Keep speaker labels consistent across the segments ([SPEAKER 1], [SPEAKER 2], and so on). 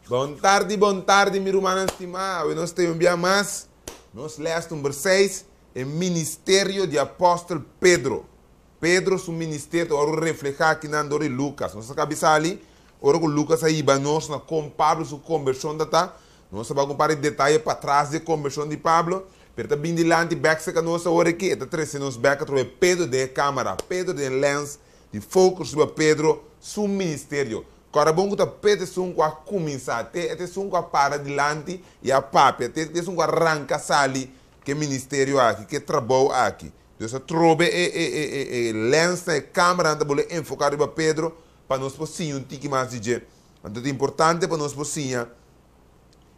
[SPEAKER 1] Bon tardi, bon tardi, mi rumannan stimá. Awe nos ta un bia mas nos les number 6, e ministerio di apòstel Pedro. Pedro su ministerio ta wòrdu reflehá akinan dor di Lukas. Nos a kaba sali ora ku Lukas a hiba nos na kon Pablo su kombershon ta ta. Nos a bai ku un par di detaye patras di e kombershon di Pablo, pero e ta bin dilanti bèk serka nos awor aki, e ta trese nos bèk atrobe Pedro den e kámara, Pedro den e lèns di focus riba Pedro su ministerio. Kòrda bon ku ta Pedro esun ku a kuminsá, te e ta esun ku a para dilanti i a papia, te e ta esun ku a ranka sali ku e ministerio aki, ku e trabou aki. Dios a trobe e e e e e lènsnan, e kámaranan ta bolbe enfoká riba Pedro pa nos por siña un tiki mas di dje. Anto ta importante pa nos por siña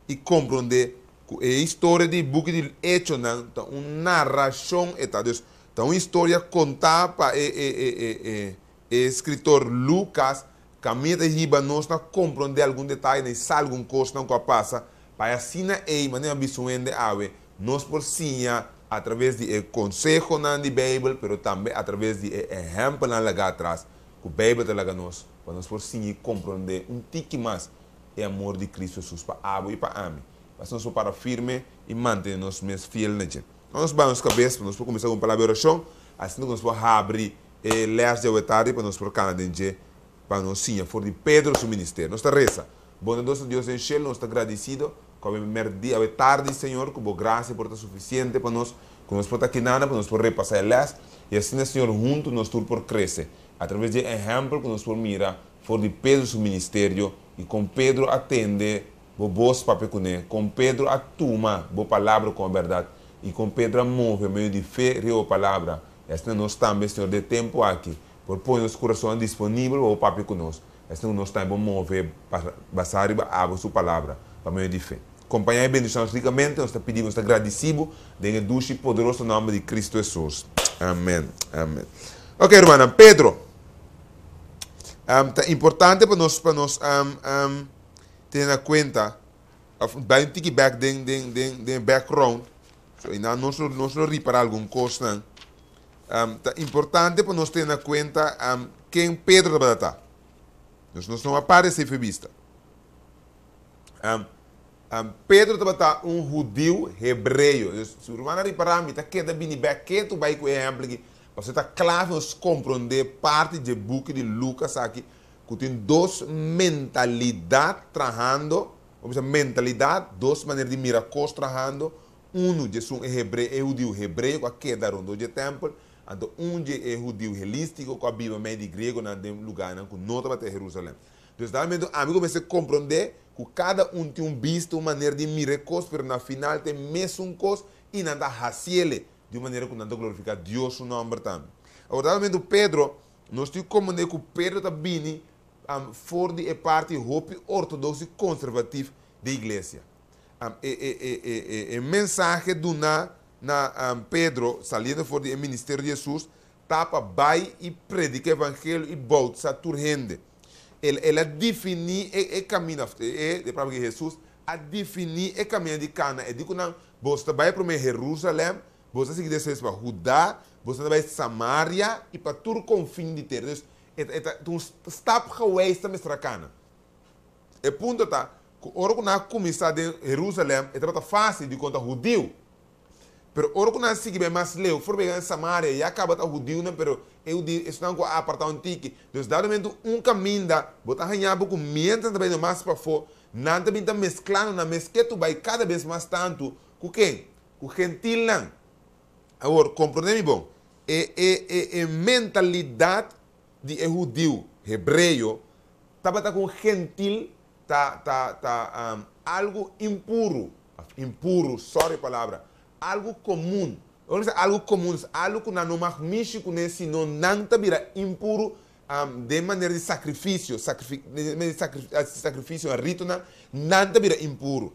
[SPEAKER 1] i komprondé ku e historia di buki di Echonan ta un narashon e ta. Dus, ta un historia kontá pa e e e e e e eskritor Lukas kaminda ta hiba nos na komprondé algun detayenan i sa algun kosnan ku a pasa pa e asina ei manera bisa un hende awe nos por siña atraves di e konsehonan di Beibel pero tambe atraves di e ehèmpelnan lagá atras ku Beibel ta laga nos pa nos por siña i komprondé un tiki mas e amor di Kristu Hesus pa abo i pa ami, pa asina nos por para firme i mantené nos mes fiel na dje. Nos baha nos kabes pa nos por kuminsá ku un palabra di orashon, asina ku nos por habri e lès di awe tardi pa nos por kana den dje pa nos siña for di Pedro su ministerio. Nos ta resa, Bondadoso Dios den shelu, nos ta gradisido ku awe mèrdia, awe tardi, Señor, ku bo grasia por ta sufisiente pa nos, ku nos por ta kinana pa nos por repasá e lès, i asina, Señor, huntu nos tur por krese atraves di e ehèmpel ku nos por mira for di Pedro su ministerio i kon Pedro a tende bo bos papia kuné, kon Pedro a tuma bo palabra komo bèrdat i kon Pedro a move medio di fe riba bo palabra. I asina nos tambe, Señor, den e tempu aki, por pone nos kurasonnan disponibel pa bo papia ku nos, i asina ku nos tambe por move basá riba abo su palabra pa medio di fe. Kompañá i bendishoná nos rikamente, nos ta pidi bo, nos ta gradisí bo den e dushi i poderoso nòmber di Kristu Hesus. Amèn. Amèn. Oke, rumannan, Pedro. Ta importante pa nos pa nos tene na kuenta of bai un tiki bek den den den den background so einan nos lo nos lo ripara algun kosnan. Ta importante pa nos tene na kuenta ken Pedro tabata ta. Nos nos no a parese fe bista. Pedro tabata un hudiu hebreo. Dus, si ruman a ripará, mi ta keda bini bèk ketu bai ku e ehèmpel aki, pasobra ta klave nos komprondé parti dje buki di Lukas aki ku tin dos mentalidat trahando, bo bisa mentalidat, dos manera di mira kos trahando, unu dje esun e hebreo, e hudiu hebreo ku a keda rondó dje tèmpel, anto un dje e hudiu helístiko ku a biba mei di griegonan den lugánan ku no tabata Herusalèm. Dus dal momento ami ku mester komprondé ku kada un tin un bista, un manera di mira e kos, pero na final ta e mesun kos i nan ta hasiele di un manera ku nan ta glorifiká Dios su nòmber tambe. Awor dal momento Pedro, nos tin ku komprondé ku Pedro ta bini for di e parti hopi ortodoks i konservatif di e iglesia. E e e e e e mensahe duná na Pedro saliendo for di e ministerio di Hesus ta pa bai i prediká evangelio i boutisá tur hende. El el a definí e e kaminda, òf e e palabra di Hesus a definí e kaminda di kana. E di ku nan, Boso ta bai promé Herusalèm, boso ta sigui despues pa Hudá, boso ta bai Samaria i pa tur konfin di tera. Dus, e ta e ta un stapgewijs ta mester a kana. E punto ta ku ora ku nan a kuminsá den Herusalèm, e tabata fásil di konta hudiu. Pero ora ku nan a sigui bai mas leu, for bega na Samaria, ya kaba ta hudiunan, pero e hudiu esnan ku a apartá un tiki. Dus dado momento un kaminda bo ta haña bo ku miéntras nan ta bayendo mas pafó, nan ta bin ta mesklando nan mes ketu bai kada bes mas tantu ku ken? Ku gentilnan. Awor, komprondé mi bon, e e e e mentalidat di e hudiu hebreo tabata ku un gentil ta ta ta algu impuru, of impuru, sorry palabra, algu komun. Ora mi bisa algu komun, es algu ku nan no mag mishi kuné sino nan ta bira impuru den manera di sakrifisio, sakrifik den manera di sakri hasi sakrifisio, ritonan, nan ta bira impuru.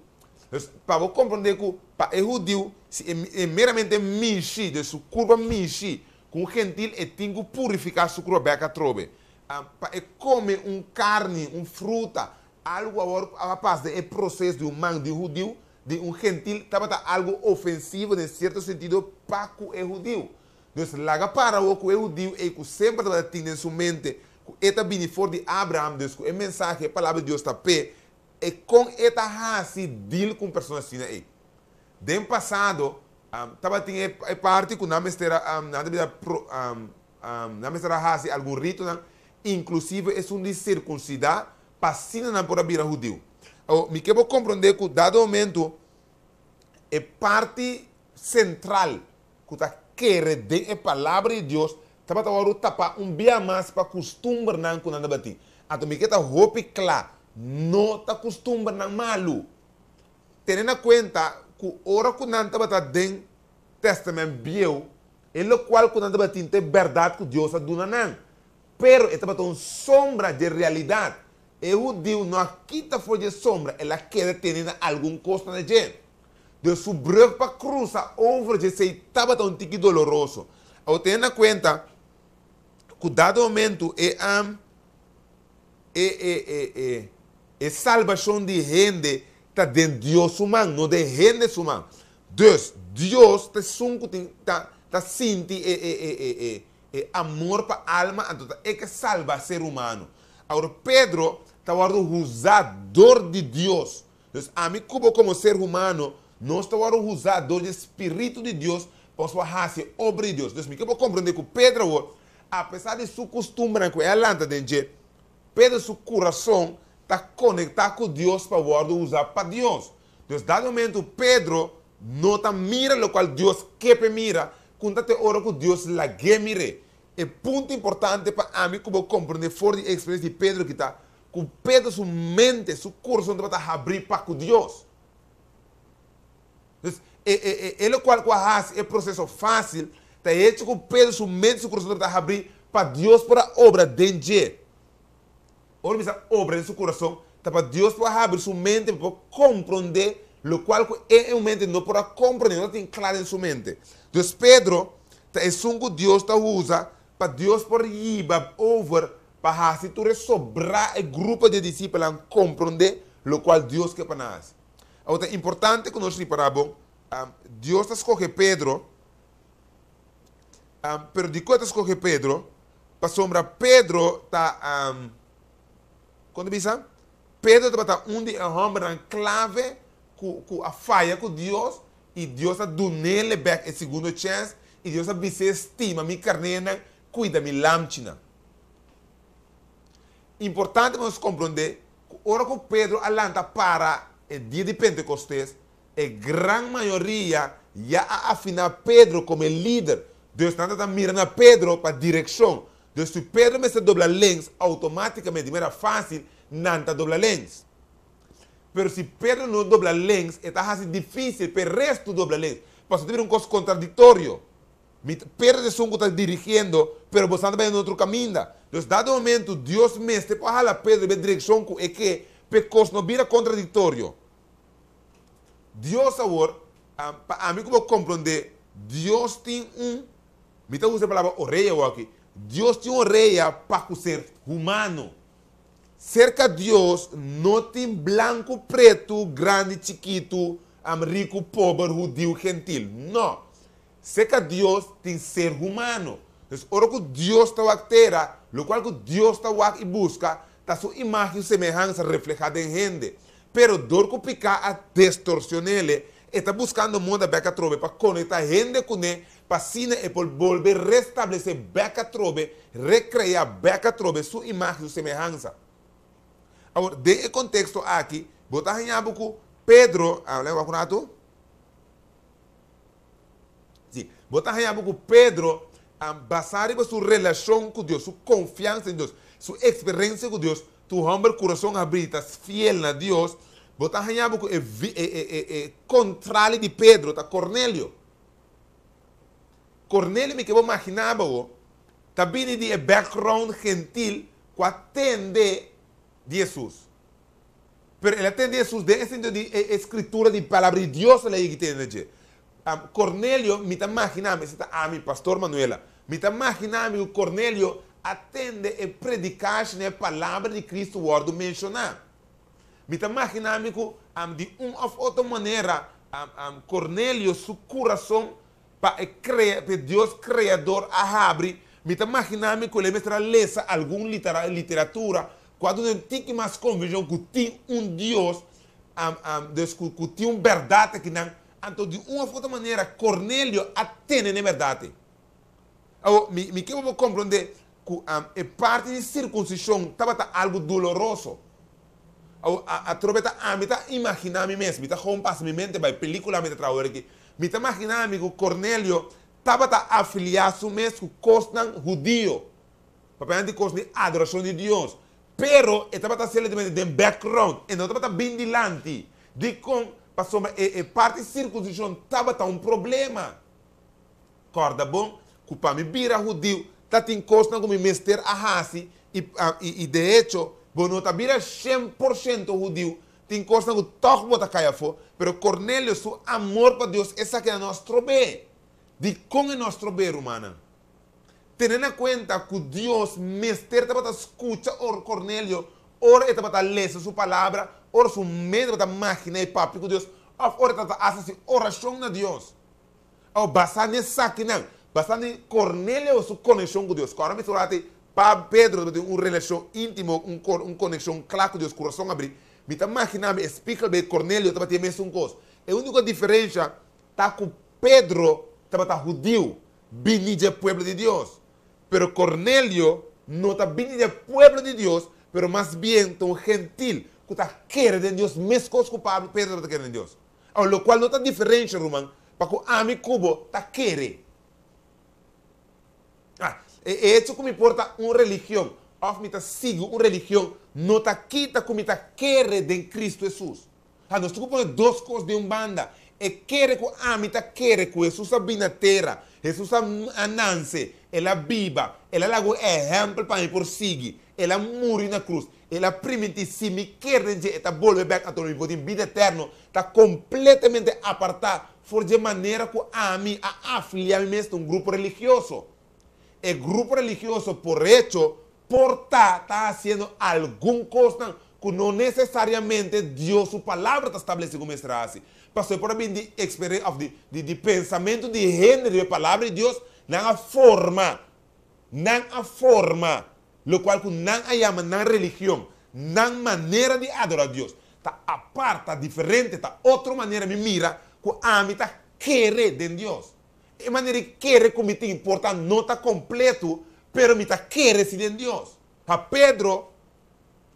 [SPEAKER 1] Dus pa bo komprondé ku pa e hudiu si e e meramente mishi, dus su kurpa mishi ku un gentil e tin ku purifiká su kurpa bèk atrobe. Pa e kome un karni, un fruta, algu awor ku a pas den e proses di un man di un hudiu, di un gentil, tabata algu ofensivo den sierto sentido pa ku e hudiu. Dus laga para awor ku e hudiu ei ku semper tabata tin den su mente ku e ta bini for di Abraham, dus ku e mensahe, e palabra di Dios ta p'e. E kon e ta hasi deal ku un persona asina ei. Den pasado tabatin e parti ku nan mester a nan ta bisa nan mester a hasi algun ritonan, inklusive esun di sirkunsidá, pa asina nan por a bira hudiu. Awor, mi ke bo komprondé ku dado momento e parti sentral ku ta kere den e Palabra di Dios tabata wòrdu tapá un bia mas pa kustumbernan ku nan tabatin. Anto mi ke ta hopi kla, no ta kustumbernan malu. Tene na kuenta ku ora ku nan tabata den Tèstamènt Bieu, e lokual ku nan tabatin ta e bèrdat ku Dios a duna nan. Pero e tabata un sombra dje realidat. E hudiu no a kita for dje sombra, el a keda tene na algun kosnan na dje. Dus su brug pa krusa over dje sei tabata un tiki doloroso. Awor tene na kuenta ku dado momentu e e e e e e salbashon di hende ta den Dios su man, no den hende su man. Dus Dios ta esun ku tin ta ta sinti e e e e e E amor pa alma anto ta e ke salba ser humano. Awor Pedro ta wòrdu huzá dor di Dios. Dus ami ku bo komo ser humano nos ta wòrdu huzá dor di e Spiritu di Dios pa nos por hasi e obra di Dios. Dus mi ke bo komprendé ku Pedro awor, apesar di su kustumbernan ku e a lanta den dje, Pedro su kurason ta konektá ku Dios pa wòrdu huzá pa Dios. Dus dado momento Pedro no ta mira lokual Dios ke p'e mira, Kun ta te ora ku Dios lag'é mir'é? E punto importante pa ami ku bo komprendé for di e eksperensia di Pedro ki ta ku Pedro su mente, su kurason tabata habrí pa ku Dios. Dus, e, e, e, e lokual ku a hasi e proseso fásil ta e hecho ku Pedro su mente, su kurason tabata habrí pa Dios por a obra den dje. Ora bisa obra den su kurason, ta pa Dios por a habri su mente pa por komprondé lokual ku e en mente no por a komprondé, no tin kla den su mente. Dus Pedro ta esun ku Dios ta usa pa Dios por yiba over pa hasi tur e sobrá e grupo di e disipelnan komprondé lokual Dios ke pa nan hasi. Awor ta importante ku nos ripará bon, Dios ta skohe Pedro. Pero dikon e ta skohe Pedro? Pasobra Pedro ta, kon ta bisa? Pedro tabata un di e hòmbernan klave ku ku a faya ku Dios i Dios a dun'é bèk e segundo chèns i Dios a bis'é, Stima mi karnénan, kuida mi lamchinan. Importante pa nos komprondé ku ora ku Pedro a lanta para e dia di Pentekostes, E gran mayoria ya a afiná Pedro komo e lider, dus nan ta ta mira na Pedro pa direkshon. Dus si Pedro mester dobla links, outomátikamente, di manera fásil, nan ta dobla links. Pero si Pedro no dobla links, e ta hasi difísil pa e restu dobla links, pasobra ta bira un kos kontradiktorio. Mi ta, Pedro ta esun ku ta dirigiendo, pero bosan ta bai na otro kaminda. Dus dado momentu Dios mester por hala Pedro riba e direkshon ku e ke, pa e kos no bira kontradiktorio. Dios awor, pa ami ku bo komprondé, Dios tin un, mi ta usa e palabra orea awor aki, Dios tin un orea pa ku ser humano. Serka Dios no tin blanku, pretu, grandi, chikitu, riku, pober, hudiu, gentil. No. Serka Dios tin ser humano. Dus ora ku Dios ta wak tera, lokual ku Dios ta wak i buska ta su imágen i su semehansa reflehá den hende. Pero dor ku piká a destorsion'ele, e ta buskando moda bèk atrobe pa konektá hende kuné pa asina e por bolbe restablesé bèk atrobe, rekreá bèk atrobe su imágen i su semehansa. Awor, den e konteksto aki, bo ta haña bo ku Pedro, a lei wak un ratu. Sí, bo ta haña bo ku Pedro a basá riba su relashon ku Dios, su konfiansa den Dios, su eksperensia ku Dios, tu hòmber kurason habrí ta fiel na Dios, bo ta haña bo ku e e e e kontrali di Pedro ta Kornelio. Kornelio mi ke bo maginá bo ta bini di e background gentil ku a tende di Hesus. Pero el a tende Hesus den e sentido di e e Scritura di Palabra di Dios el a yegi tende na dje. Cornelio, mi ta magina mi, esei ta ami, Pastor Manuela, mi ta magina mi ku Cornelio a tende e predikashi na e Palabra di Cristo wòrdu menshoná. Mi ta magina mi ku di un òf otro manera Cornelio su kurason pa e krea, pa e Dios Kreador a habri, mi ta magina mi ku el e mester a lesa algun literatura. ku a duna un tiki mas konvishon ku tin un Dios, dus ku tin un bèrdat akinan. Anto di un òf otro manera Cornelio a tene na e bèrdat ei. Awor, mi mi ke pa bo komprondé ku e parti di sirkunsishon tabata algu doloroso. Awor, atrobe ta ami ta imaginá mi mes, mi ta gewoon pasa mi mente bai pelíkula mi ta traha awor aki, mi ta imaginá mi ku Cornelio tabata afiliá su mes ku kosnan hudio, papiando di kos di adorashon di Dios, pero e tabata simplemente den background, e no tabata bin dilanti. Dikon? Pasobra e e parti sirkunsishon tabata un problema. Kòrda bon ku pa mi bira hudiu ta tin kosnan ku mi mester a hasi i i de echo bo no ta bira 100% hudiu, tin kosnan ku tòg bo ta kai afó. Pero Kornelio su amor pa Dios esaki a no a strob'é. Dikon e no a strob'é, rumannan? Tene na kuenta ku Dios mester tabata skucha Kornelio ora e tabata lesa su palabra, ora su mente tabata maginá i papia ku Dios òf ora e tabata hasi orashon na Dios. Awor, basá na esakinan, basá na Cornelio su konekshon ku Dios, ku ora mi ta wak pa Pedro tabatin un relashon íntimo, un un konekshon kla ku Dios, kurason abrí, mi ta maginá mi e spiegel bei Cornelio tabatin e mesun kos. E úniko diferensha ta ku Pedro tabata hudiu, bini dje pueblo di Dios, pero Cornelio no ta bini dje pueblo di Dios, pero mas bien ta un gentil ku ta kere den Dios meskos ku Pablo, Pedro tabata kere den Dios. Awor, lokual no ta diferensha, ruman, pa ku ami ku bo ta kere. Ah, e echo ku mi por ta un religion òf mi ta sigui un religion no ta kita ku mi ta kere den Kristu Hesus. Ha, nos tin ku pone dos kos den un banda. E kere ku ami ta kere ku Hesus a bini na tera, Hesus a a nanse, El a biba, El a laga un ehèmpel pa mi por sigui, El a muri na krus, El a primintí, si mi kere den dje, e ta bolbe bèk, anto mi por tin bida eterno, ta kompletamente apartá for dje manera ku ami a afiliá mi mes na un grupo religioso. E grupo religioso por echo por ta ta hasiendo algun kosnan ku no nesesariamente Dios su Palabra ta stablesé ku mester hasi. Pasobra e por a bini di eksperensia òf di di pensamentu di hende riba e Palabra di Dios, nan a forma, nan a forma Lokual ku nan a yama nan religion, nan manera di adorá Dios, ta apart, ta diferente, ta otro manera mi mira ku ami ta kere den Dios. E manera di kere ku mi tin por ta no ta kompletu, pero mi ta kere si den Dios. Pa Pedro,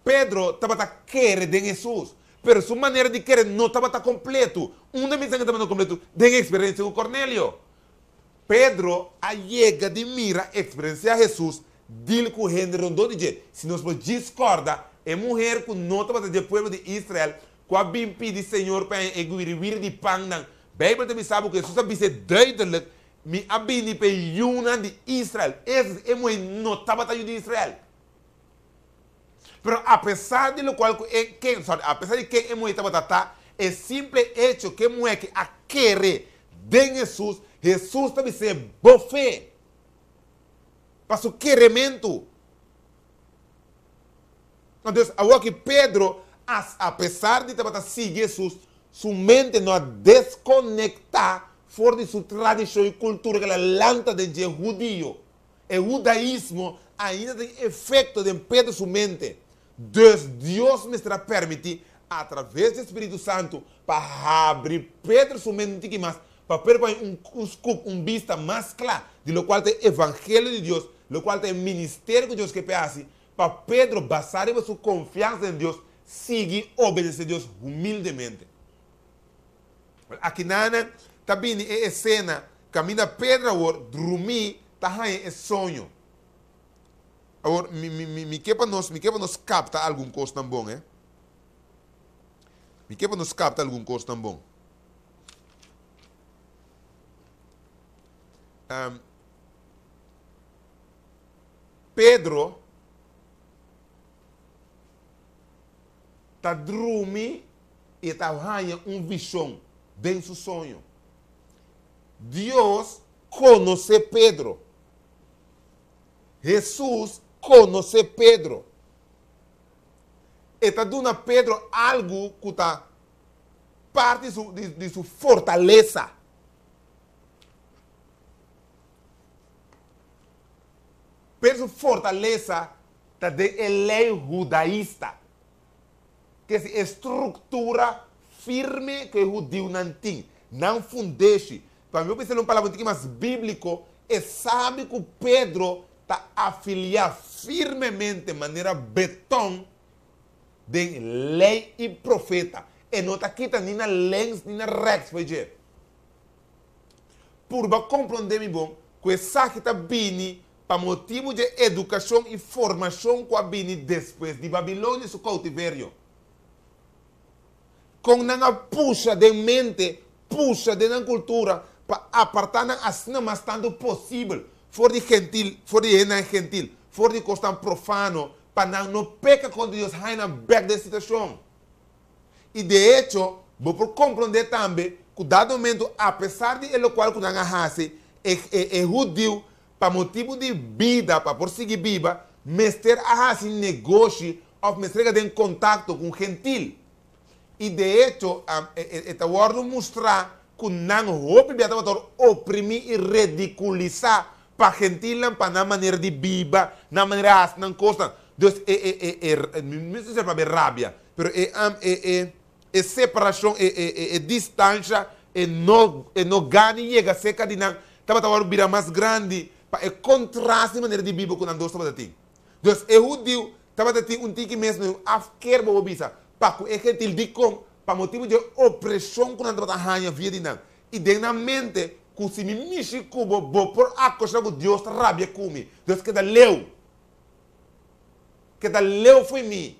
[SPEAKER 1] Pedro tabata kere den Hesus, pero su manera di kere no tabata kompletu. Unda mi sa ku e tabata kompletu? Den e eksperensia ku Kornelio. Pedro a yega di mira eksperensiá Hesus dil ku hende rondó di dje. Si nos por djis kòrda, e muher ku no tabata dje pueblo di Israel ku a bin pidi Señor pa e wiriwiri di pannan, Beibel ta bisa bo ku Hesus a bis'é duidelik, Mi a bini pa e yunan di Israel. Es, e muher no tabata yu di Israel. Pero apesar di lokual ku e ken, sorry, apesar di ken e muher tabata ta, e simple echo ku e muher aki a kere den Hesus, Hesus ta bis'é, Bo fe! Pa su kerementu. Entonces, awor ki Pedro, apesar di tabata sigui Hesus, su mente no a deskonektá for di su tradishon i kultura ku el a lanta den dje hudio. E hudaismo ainda tin efekto den Pedro su mente. Dus Dios mester a permití atraves di e spiritu santu pa habri Pedro su mente un tiki mas, pa Pedro por haña un scoop, un bista mas kla di lokual ta e evangelio di Dios, lokual ta e ministerio ku Dios ke p'e hasi, pa Pedro basá riba su konfiansa den Dios sigui obedesé Dios humildemente. Wèl, akinanan ta bini e esena kaminda Pedro awor drumí ta haña e soño. Awor, mi, mi, mi, mi ke pa nos, mi ke pa nos kapta algun kosnan bon, eh. Mi ke pa nos kapta algun kosnan bon. Um, Pedro ta drumi i e ta haña un vishon den su soño. Dios konosé Pedro. Hesus konosé Pedro. E ta duna Pedro algu ku ta parti di su fortalesa. Pedro su fortalesa. ta den e lei hudaista. Ke si e struktura firme ku e hudiunan tin, nan fundeshi. Pa mi por bisa un palabra un tiki mas bíbliko, e sabi ku Pedro ta afiliá firmemente manera beton den lei i profeta. E no ta kita ni na links ni na rèks for dje. Purba komprondé mi bon ku esaki ta bini pa motibu dje edukashon i formashon ku a bini despues di Babilonia su koutiverio. Kon nan a pusha den mente, pusha den nan kultura pa apartá nan asina mas tantu posibel for di gentil, for di hendenan gentil, for di kosnan profano, pa nan no peka kontra Dios, haña nan bèk den situashon. I de echo, bo por komprondé tambe ku dado momentu apesar di e lokual ku nan a hasi, e e hudiu pa motibu di bida, pa por sigui biba, mester a hasi negoshi òf mester a den kontakto ku un gentil. I de echo, e ta wòrdu mustrá ku nan hopi bia tabata wòrdu oprimí i redikulisá pa gentilnan pa nan manera di biba, nan manera di hasi nan kosnan. Dus e e e e mi no mester papia rabia, pero e e e e separashon, e e e e distansha e no e no gana di yega serka di nan tabata wòrdu bira mas grandi pa e kontraste di manera di biba ku nan dos tabata tin. Dus e hudiu tabata tin un tiki mes un afkeer bo por bisa pa ku e gentil. Dikon? Pa motibu di e opreshon ku nan tabata haña via di nan. I den nan mente ku si mi mishi ku bo, bo por akosha ku Dios ta rabia ku mi. Dios keda leu. Keda leu fo'i mi.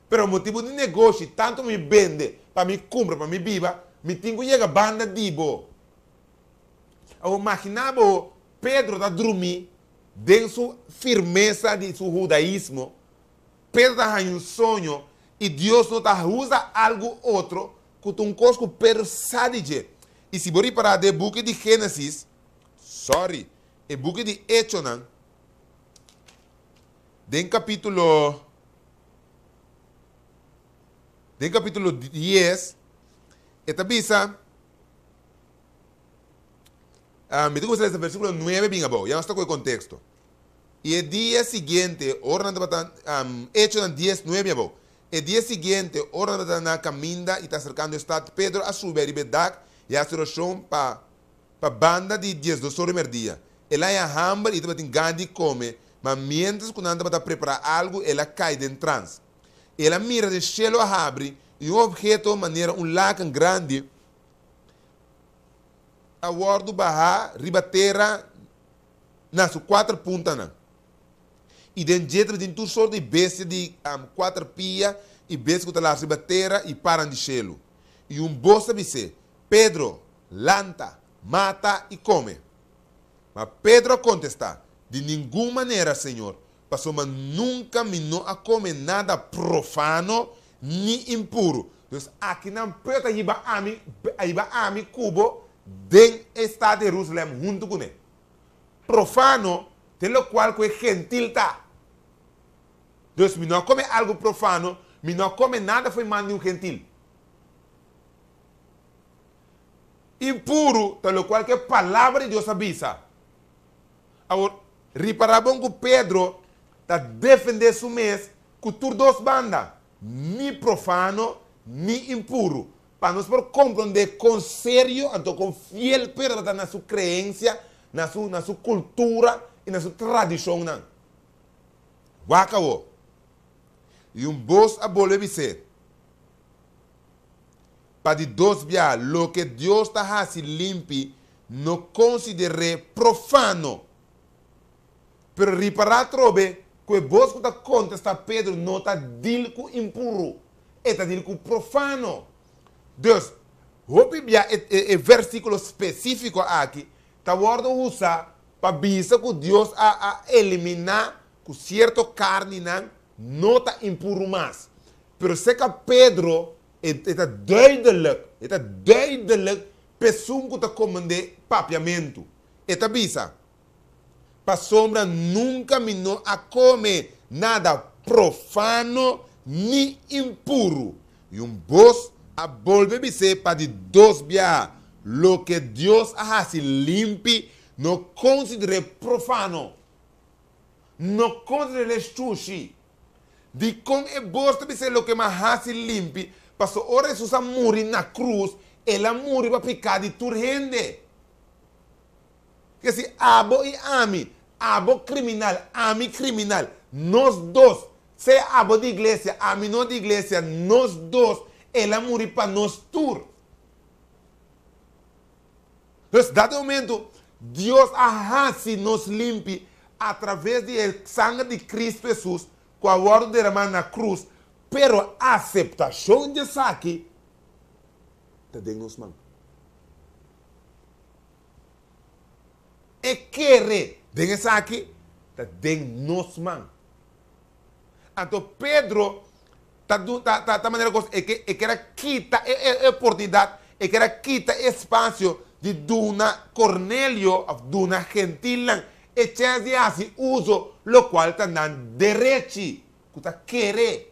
[SPEAKER 1] Pero motibu di negoshi, tantu mi bende pa mi kumpra, pa mi biba, mi tin ku yega banda di bo. Awor magina bo Pedro ta drumí den su firmesa di su hudaismo, Pedro ta haña un soño i Dios no ta usa algu otro ku ta un kos ku Pedro sa di dje. I si bo ripará den e buki di Génesis, sòri, e buki di Echonan, den kapítulo, den kapítulo dies, e ta bisa, mi ta kuminsá lesa versíkulo nuebe bin abou, ya nos ta ku e konteksto. I e dia siguiente, ora nan tabata, Echonan dies, nuebe abou. E dia siguiente, ora nan tabata na kaminda i ta aserkando e stat, Pedro a subi ariba e dak i a hasi orashon pa pa banda di diesdos ora di merdia. El a haña hamber i tabatin gana di kome, ma miéntras ku nan tabata prepará algu, el a kai den trans. El a mira den shelu a habri i un opheto manera un laken grandi a wòrdu bahá riba tera na su kuater puntanan. I den dje tabatin tur sort di bestia di kuater pia i bestia ku ta lastra riba tera i paran di shelu. I un bos a bis'é, Pedro, lanta, mata i kome. Ma Pedro a kontestá, Di ningun manera, Señor, pasobra nunka mi no a kome nada profano ni impuru. Dus akinan Pedro ta hiba ami, a hiba ami ku bo den e stat di Herusalèm huntu kuné. Profano ta e lokual ku e gentil ta. Dus mi no a kome algu profano, mi no a kome nada fo'i man di un gentil. Impuru ta lokual ku e Palabra di Dios a bisa. Awor, ripará bon ku Pedro ta defendé su mes ku tur dos banda, ni profano ni impuru. Pa nos por komprondé kon serio anto kon fiel Pedro tabata na su kreensia, na su na su kultura i na su tradishonnan. Wak awor. I un bos a bolbe bis'é. Pa di dos bia, loke Dios ta hasi limpi, no konsider'é profano. Pero ripará atrobe ku e bos ku ta kontestá Pedro no ta dil ku impuru, e ta dil ku profano. Dus, hopi bia e e versíkulo spesífiko aki ta wòrdu usá pa bisa ku Dios a a eliminá ku sierto karninan no ta impuru mas. Pero serka Pedro e ta duidelijk, e ta duidelijk p'esun ku ta komand'é papiamentu. E ta bisa, Pasobra nunka mi no a kome nada profano ni impuru. I un bos a bolbe bis'é pa di dos biaha, Loke Dios a hasi limpi, no konsider'é profano. No konsider'é shushi. Dikon e bos ta bisa e loke m'a hasi limpi? Pasobra ora Hesus a muri na krus, el a muri pa piká di tur hende. Ke si abo i ami, abo kriminal, ami kriminal, nos dos, sea abo di iglesia, ami no di iglesia, nos dos, el a muri pa nos tur. Dus dat e momento, Dios a hasi nos limpi atraves di e sanger di Cristo Hesus ku a wòrdu deramá na krus, pero aseptashon di esaki ta den nos man. E kere den esaki ta den nos man. Anto Pedro ta du ta ta ta manera kos e ke e ker a kita e e oportunidat, e ker a kita e espasio di duna Cornelio òf duna gentilnan e chèns di hasi uso lokual ta nan derechi ku ta kere.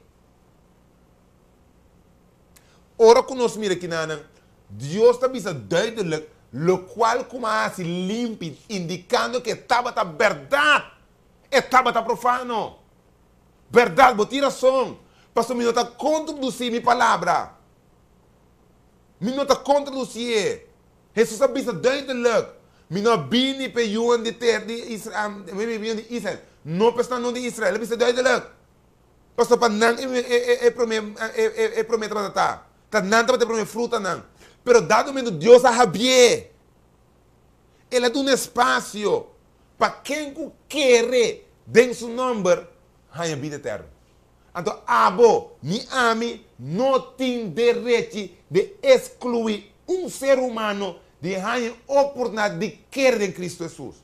[SPEAKER 1] Ora ku nos mira kinanan, Dios ta bisa duidelijk lokual ku a hasi limpi, indikando ku e tabata bèrdat, e tabata profano. Bèrdat, bo tin rason, pasobra mi no ta kontradusí mi palabra. Mi no ta kontradusié. Hesus a bisa duidelijk, Mi no a bini pa e yunan di ter di Israel, mi a bini di Israel, no pa esnan no di Israel. El a bisa duidelijk. Pasobra pa nan e promé e promé tabata ta. Ta nan tabata e promé frutanan. Pero dado momento Dios a habié. El a duna espasio pa ken ku kere den su nòmber haña bida eterno. Anto abo ni ami no tin derechi di eskluí un ser humano di haña oportunidat di kere den Kristu Hesus.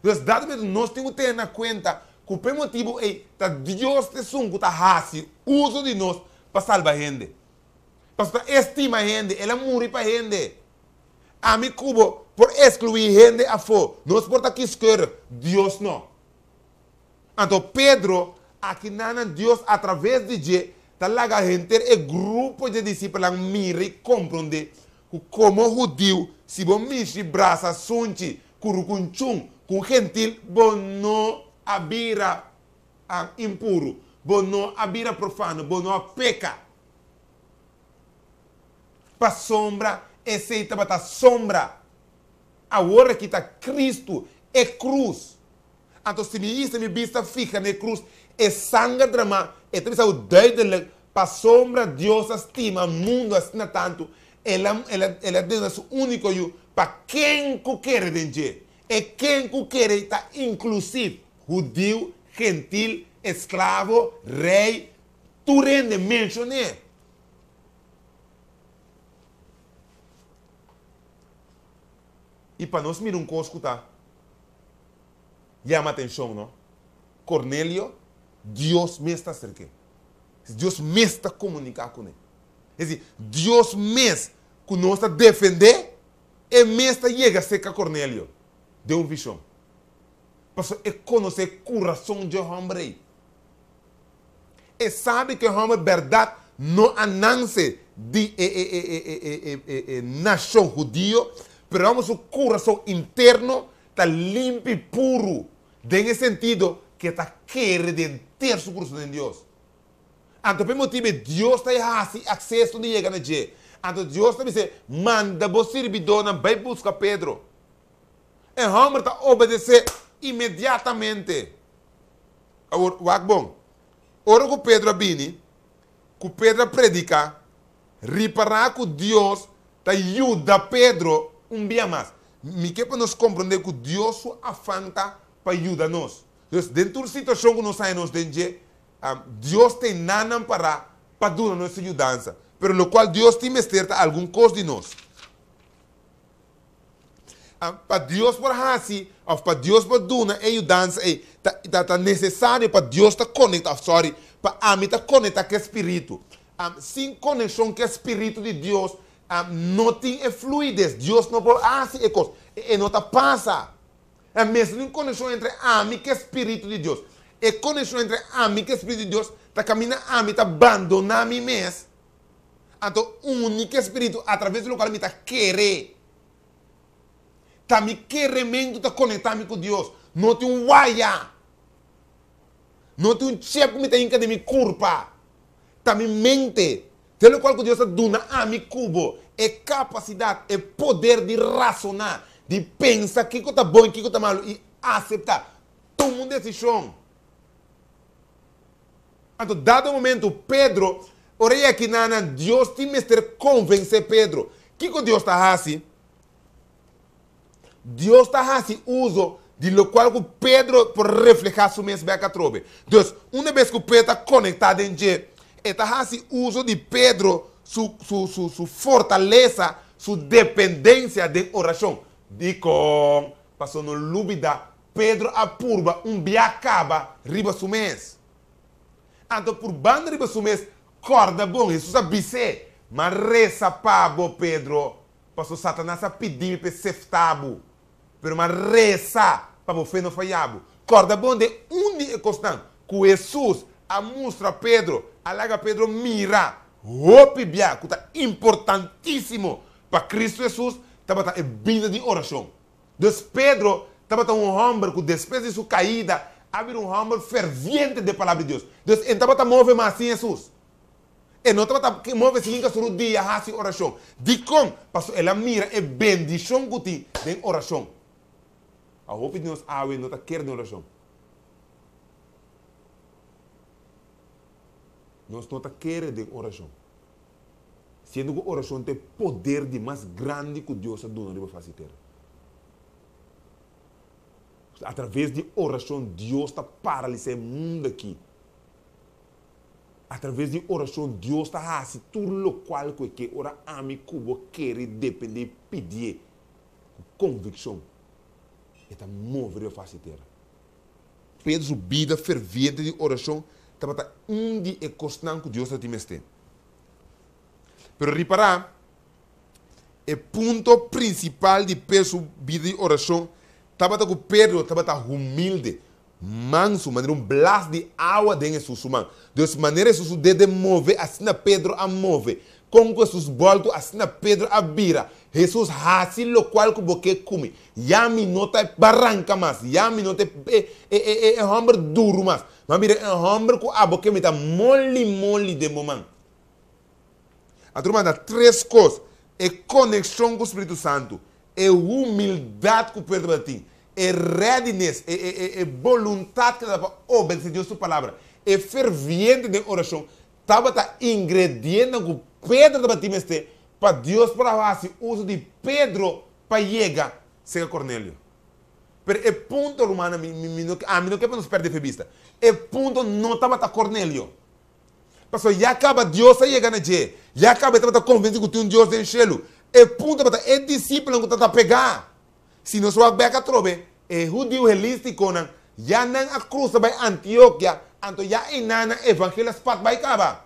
[SPEAKER 1] Dus dado momento nos tin ku tene na kuenta ku pa e motibu ei ta Dios ta esun ku ta hasi uso di nos pa salba hende. Pasobra ta e stima hende, el a muri pa hende. Ami ku bo por eskluí hende afó, nos por ta kiskeurig, Dios no. Anto Pedro, akinanan Dios atraves di dje ta laga henter e grupo dje disipelnan mira i komprondé ku komo hudiu si bo mishi brasa sunchi ku rukunchun ku un gentil bo no a bira impuru, bo no a bira profano, bo no a peka. Pasobra esei tabata sombra. Awor aki ta Kristu, e krus. Anto si mi hisa mi bista fiha na e krus, e sanger dramá, e ta bisa bo duidelijk, pasobra Dios a stima mundu asina tantu, El a, el a, el a duna su úniko Yu, pa ken ku kere den dje. E ken ku kere ta inklusiv, hudiu, gentil, esklavo, rei, tur hende menshon'é. I pa nos mira un kos ku ta yama atenshon, no? Kornelio, Dios mes ta aserk'é. Dios mes ta komuniká kuné. Es disi, Dios mes ku nos ta defendé, e mes ta yega serka Kornelio den un vishon. Pasobra e konosé kurason dje hòmber ei. E sabi ku e hòmber bèrdat no a nanse di e e e e e e e nashon hudio, pero e hòmber su kurason interno ta limpi puru den e sentido ku e ta kere den henter su kurason den Dios. Anto pa e motibu ei Dios ta hasi akseso di yega na dje. Anto Dios ta bis'é, Manda bo sirbidónan bai buska Pedro. E hòmber ta obedesé inmediatamente. Awor, wak bon. Ora ku Pedro a bini, ku Pedro a prediká, ripará ku Dios ta yuda Pedro un bia mas. Mi ke pa nos komprondé ku Dios su afan ta pa yuda nos. Dus, den tur situashon ku nos haña nos den dje, Dios ta enanan pará pa duna nos e yudansa. Pero lokual Dios tin mester ta algun kos di nos. Pa Dios por hasi òf pa Dios por duna e yudansa ei, ta ta ta nesesario pa Dios ta konektá, òf sòri, pa ami ta konektá ku e Spiritu. Sin konekshon ku e Spiritu di Dios, no tin e fluides, Dios no por hasi e kos, e no ta pasa. E mester tin un konekshon entre ami ku e Spiritu di Dios. E konekshon entre ami ku e Spiritu di Dios ta kaminda ami ta bandoná mi mes, Anto uni ku e Spiritu atraves di lokual mi ta kere. Ta mi kerementu ta konektá mi ku Dios. No tin un waya. No tin un chep ku mi ta hinka den mi kurpa. Ta mi mente. Te lokual ku Dios a duna ami ku bo, e kapasidat, e poder di rasoná, di pensa kiko ta bon i kiko ta malu i aseptá, tuma un desishon. Anto dado momento Pedro, ora e aki nan, Dios tin mester konvensé Pedro. Kiko Dios ta hasi? Dios ta hasi uso di lokual ku Pedro por reflehá su mes bèk atrobe. Dus, una bes ku Pedro ta konektá den dje, e ta hasi uso di Pedro su su su su fortalesa, su dependensia den orashon. Dikon? Pasobra no lubidá, Pedro a purba un bia kaba riba su mes. Anto purbando riba su mes, kòrda bon, Hesus a bis'é, M'a resa pa bo, Pedro, Paso Satanas a pidi mi p'e sefta bo, pero m'a resa pa bo fe no faya bo. Kòrda bon den un di e kosnan ku Hesus a mustra Pedro, a laga Pedro mira hopi bia ku ta importantísimo pa Kristu Hesus, tabata e bida di orashon. Dus Pedro tabata un hòmber ku despues di su kaida a bira un hòmber ferviente den Palabra di Dios. Dus e no tabata move mas sin Hesus. E no tabata move sin hinka su rudia hasi orashon. Dikon? Pasobra el a mira e bendishon ku tin den orashon. A hopi di nos awe no ta kere den orashon. Nos no ta kere den orashon. Siendo ku orashon ta e poder di mas grandi ku Dios a duna riba fas di tera. Atraves di orashon Dios ta paralisá e mundu aki. Atraves di orashon Dios ta hasi tur lokual ku e ke ora ami ku bo kere dependé i pidié ku konvikshon. E ta move riba fas di tera. Pedro su bida ferviente di orashon tabata un di e kosnan ku Dios ta tin mester. Pero ripará, e punto prinsipal di Pedro su bida di orashon tabata ku Pedro tabata humilde, mansu, manera un blas di awa den Hesus su man. Dus manera Hesus su dede move, asina Pedro a move. Kon ku Hesus bòltu, asina Pedro a bira. Hesus, hasi lokual ku bo ke ku mi. Ya mi no ta e baranka mas, ya mi no ta e e e e hòmber duru mas. Mi a bira e hòmber ku abo ke mi ta moli moli den bo man. A tur manda tres kos, e konekshon ku Spiritu Santu, e humildat ku Pedro tabatin, e readiness, e e e e boluntat ku e tabata pa obedesé Dios su palabra, e ferviente den orashon, tabata ingredientenan ku Pedro tabatin mester pa Dios por a hasi uso di Pedro pa yega serka Cornelio. Pero e punto, rumannan, mi mi mi no ami no ke pa nos pèrdè fe bista. E punto no tabata Cornelio. Pasobra ya kaba Dios a yega na dje, ya kaba e tabata konvensí ku tin un Dios den shelu. E punto tabata e disipelnan ku tabata pegá. Si nos wak bek atrobe, e hudiu helístikonan ya nan a krusa bai Antiokia, anto ya einan nan evangelio a spat bai kaba.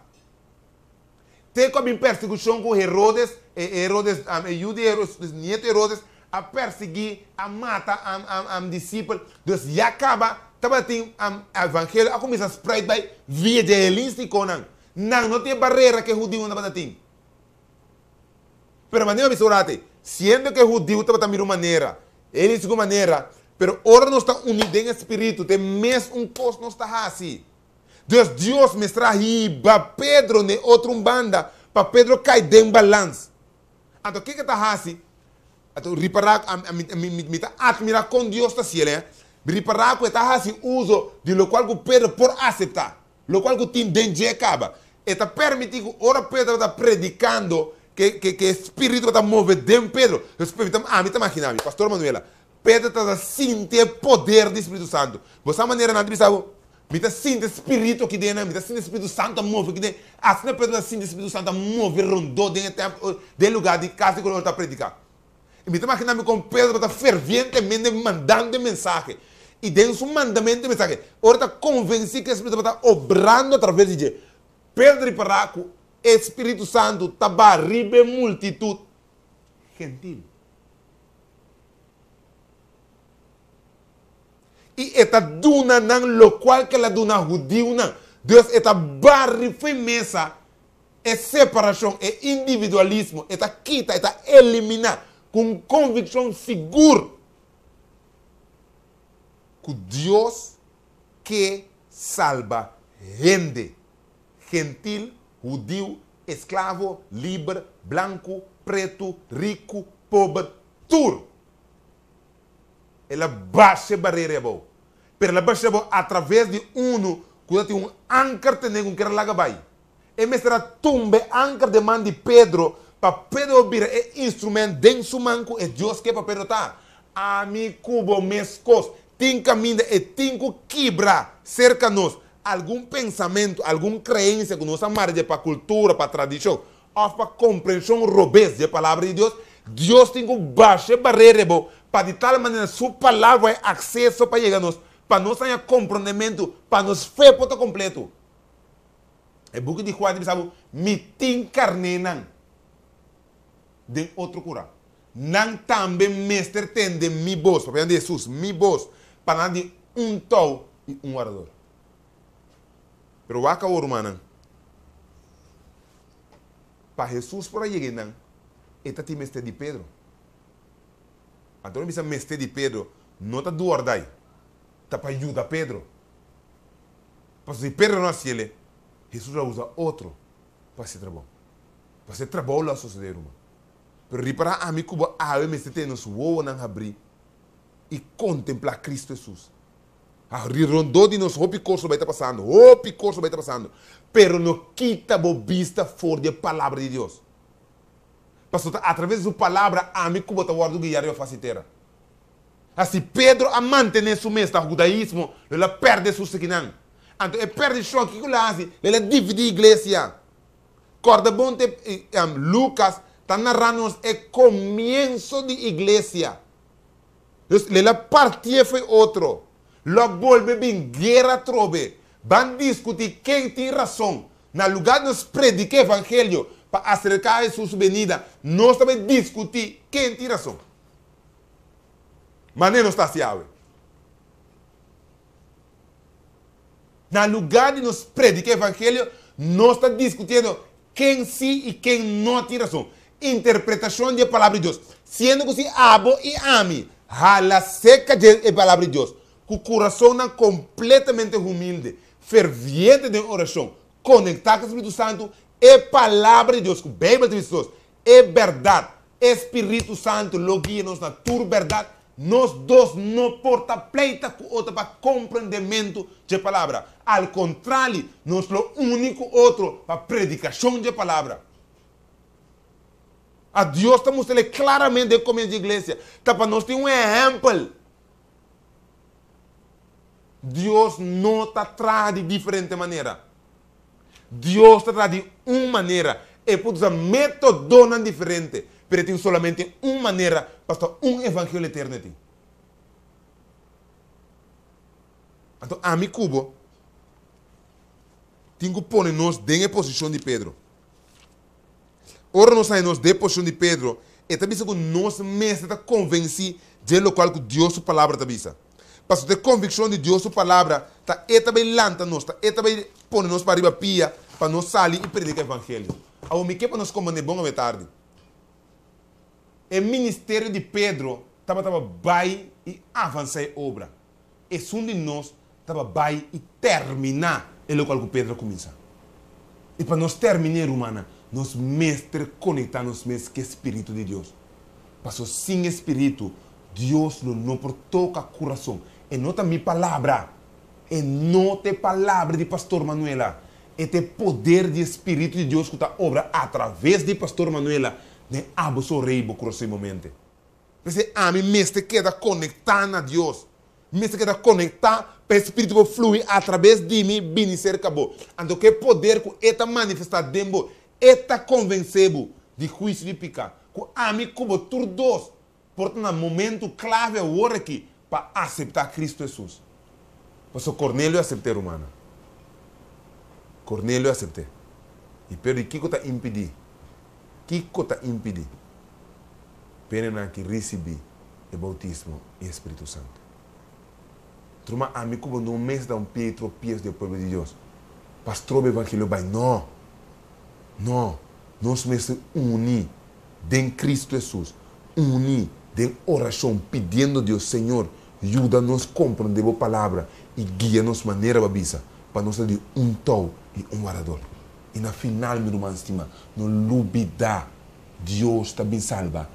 [SPEAKER 1] Te ku a bin persekushon ku Herodes, e Herodes, e yu di Herodes, nietu Herodes, a persiguí, a mata disipel. Dus ya kaba tabatin evangelio a kuminsá spreid bai via dje helístikonan. Nan no tin e barera ku e hudiunan tabata tin. Pero manera mi bisa ora te, siendo ku e hudiu tabata mira un manera, e un manera, pero ora nos ta uní den e spiritu, ta e mes un kos nos ta hasi. Dus Dios mester a hiba Pedro n'e otro un banda pa Pedro kai den balans. Anto kiko ta hasi? Anto ripará, mi, mi, mi ta atmirá kon Dios ta hasiel, eh. Ripará ku e ta hasi uso di lokual ku Pedro por aseptá, lokual ku tin den dje kaba. E ta permití ku ora Pedro tabata predikando, ke, ke, ke e spiritu tabata move den Pedro. Ami ta maginá mi, Pastor Manuela, Pedro tabata sinti e poder di Spiritu Santu. Bo sa manera nan ta bisa bo, Mi ta sinti e spiritu aki den nan, mi ta sinti e Spiritu Santu a move aki den. Asina Pedro ta sinti e Spiritu Santu a move rondó den e tèmpel, den e lugá di kas di ku ora ta prediká. I mi ta maginá mi kon Pedro tabata fervientemente mandando e mensahe. I den su mandamentu di mensahe, ora ta konvensí ku e Spiritu tabata obrando atraves di dje, Pedro ta ripará ku e Spiritu Santu ta baha riba e multitut gentil. I e ta duna nan lokual ku el a duna hudiunan. Dus e ta bari fo'i mesa e separashon, e individualismo, e ta kita, e ta eliminá ku un konvikshon sigur ku Dios ke. salba hende, gentil, hudiu, esklavo, liber, blanku, pretu, riku, pober, tur. El a basha e barera abou. Pero el a basha abou atraves di unu ku ta tin un anker tené ku kier a laga bai. E mester a tumba e anker den man di Pedro pa Pedro por bira e instrument den su man ku e Dios ke pa Pedro ta. Ami ku bo meskos tin kaminda e tin ku kibra serka nos algun pensamentu, algun kreensia ku nos a mara dje pa kultura, pa tradishon òf pa komprenshon robes dje Palabra di Dios. Dios tin ku basha e barera ebo pa di tal manera su Palabra bai akseso pa yega nos, pa nos haña komprondementu, pa nos fe por ta kompletu. E buki di Juan ta bisa bo, Mi tin karnénan den otro kurá. Nan tambe mester tende mi bos, papiando di Hesus, mi bos, pa nan tin un tou i un wardador. Pero wak awor, rumannan, pa Hesus por a yega einan, e ta tin mester di Pedro. Anto mi bisa mester di Pedro, no ta duordai, ta pa yuda Pedro. Pasobra si Pedro no hasiel e, Hesus lo a usa otro pa hasi e trabou. Pasobra e trabou lo a sosodé, ruman. Pero ripará ami ku bo awe mester tene nos wowonan habrí i kontemplá Kristu Hesus. Habrí rondó di nos hopi kos lo bai ta pasando, hopi kos lo bai ta pasando, pero no kita bo bista for di e Palabra di Dios. Pasobra ta atraves di su Palabra ami ku bo ta wòrdu guiá riba fas di tera. A Si Pedro a mantené su mes na hudaismo, lo el a pèrdè su sikinan. Anto e pèrdishon, kiko lo a hasi? Lo el a dividí iglesia. Kòrda bon te Lukas ta nará nos e komienso di iglesia. Dus lo el a partié fo'i otro. Lo a bolbe bin guera atrobe. Ban diskutí ken tin rason. Na lugá di nos prediká evangelio pa aserká Hesus su benida, nos ta bai diskutí ken tin rason. Manera nos ta hasi awe. Na lugá di nos prediká evangelio, nos ta diskutiendo ken sí i ken no tin rason. Interpretashon di e Palabra di Dios. Siendo ku si abo i ami hala serka dje e Palabra di Dios ku kurasonnan kompletamente humilde, ferviente den orashon, konektá ku Spiritu Santu, e Palabra di Dios ku Beibel ta bisa nos, e bèrdat, e Spiritu Santu lo guia nos na tur bèrdat, nos dos no por ta pleita ku otro pa komprendementu dje Palabra. Al kontrali, nos lo uni ku otro pa predikashon dje Palabra. A Dios ta mustr'é klaramente den komienso dje iglesia, ta pa nos tin un ehèmpel. Dios no ta traha di diferente manera. Dios ta traha di un manera. E por usa métodonan diferente, pero e tin solamente un manera, pasobra un evangelio eterno e tin. Anto ami ku bo tin ku pone nos den e posishon di Pedro. Ora nos haña nos den e posishon di Pedro, e ta bisa ku nos mester ta konvensí dje lokual ku Dios su Palabra ta bisa. Pasobra e konvikshon di Dios su Palabra ta e ta bai lanta nos, ta e ta bai pone nos pariba pia pa nos sali i predika evangelio. Awor mi ke pa nos komprendé bon awe tardi. E ministerio di Pedro tabata pa bai i avansá e obra. Esun di nos ta pa bai i terminá e lokual ku Pedro a kuminsá. I pa nos terminé, rumannan, nos mester konektá nos mes ku e spiritu di Dios. Pasobra sin e spiritu, Dios lo no por toka kurason. E no ta mi palabra. E no ta e palabra di Pastor Manuela. E ta e poder di e spiritu di Dios ku ta obra atraves di Pastor Manuela den abo so rei bo kurason i bo mente. P'esei ami mester keda konektá na Dios. Mi mester keda konektá pa e Spiritu por flui atrabes di mi bini serka bo. Anto ku e poder ku E ta manifestá den bo, E ta konvensé bo di huisio di piká. Ku ami ku bo tur dos por ta na momentu klave awor aki pa aseptá Kristu Hesus. Pasobra Kornelio a asept'é, rumannan. Kornelio a asept'é. I Pedro di, Kiko ta impidí? Kiko ta impidí? Penenan ki risibí e boutismo i e Spiritu Santu. Truma ami ku bo no mester ta un pie i tropies di e pueblo di Dios pa stroba e evangelio bai. No! No! Nos mester uni den Kristu Hesus, uni den orashon pidiendo Dios, Señor, yuda nos komprondé bo Palabra i guia nos manera pa bisa. pa nos ta di un tou i un wardador. I na final, mi ruman stima, no lubida, Dios ta bin salba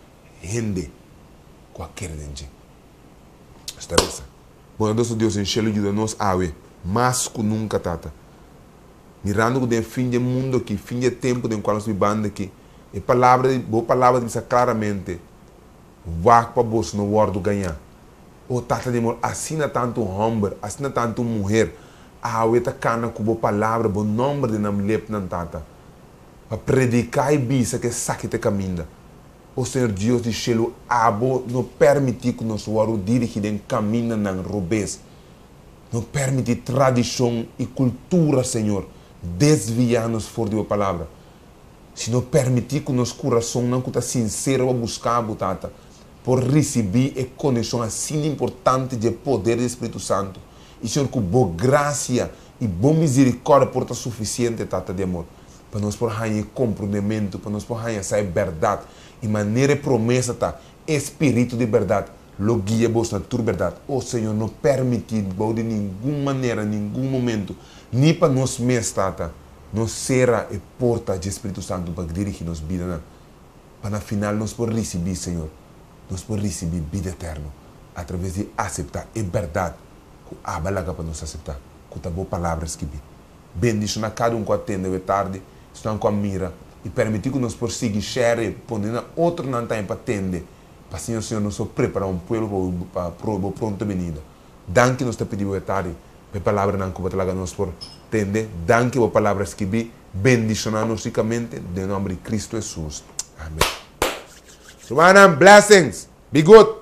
[SPEAKER 1] hende ku a kere den dje. Nos ta resa. Bondadoso Dios den shelu yuda nos awe mas ku nunka, Tata. Mirando ku den e fin di e mundu aki, fin di e tempu den kual nos bibando aki, e palabra di Bo palabra ta bisa klaramente, Wak pa boso no wòrdu gañá. O Tata di amor, asina tantu hòmber, asina tantu muher awe ta kana ku Bo palabra, Bo nòmber den nan lepnan, Tata, pa prediká i bisa ku esaki ta e kaminda. O Señor Dios di shelu, Abo no pèrmití ku nos wòrdu dirigí den kamindanan robes. No pèrmití tradishon i kultura, Señor, desviá nos for di Bo Palabra. Sino pèrmití ku nos kurasonnan ku ta sinsero pa buska Bo, Tata, por risibí e konekshon asina importante dje poder di e Spiritu Santu. I, Señor, ku Bo grasia i Bo miserikòrdia por ta sufisiente, Tata di amor, pa nos por haña e komprondementu, pa nos por haña sa e bèrdat i manera e promesa ta, E Spiritu di bèrdat lo guia boso na tur bèrdat. O Señor, no pèrmití bou di ningun manera, ningun momentu, ni pa nos mes, Tata, no sera e porta dje Spiritu Santu pa dirigí nos bidanan, pa na final nos por risibí, Señor, nos por risibí bida eterno atraves di aseptá e bèrdat ku Aba laga pa nos aseptá, ku ta Bo Palabra skibí. Bendishoná kada un ku a tende awe tardi, esnan ku a mira, i permití ku nos por sigui share, pone na otronan tambe pa tende, pa asina, Señor, nos por prepará un pueblo pa Bo pronto benida. Danki nos ta pidi Bo awe tardi pa e palabranan ku Bo ta laga nos por tende. Danki Bo palabra skibí. Bendishoná nos rikamente, den nomber di Cristo Hesus. Amen. Rumannan, blessings! Be good!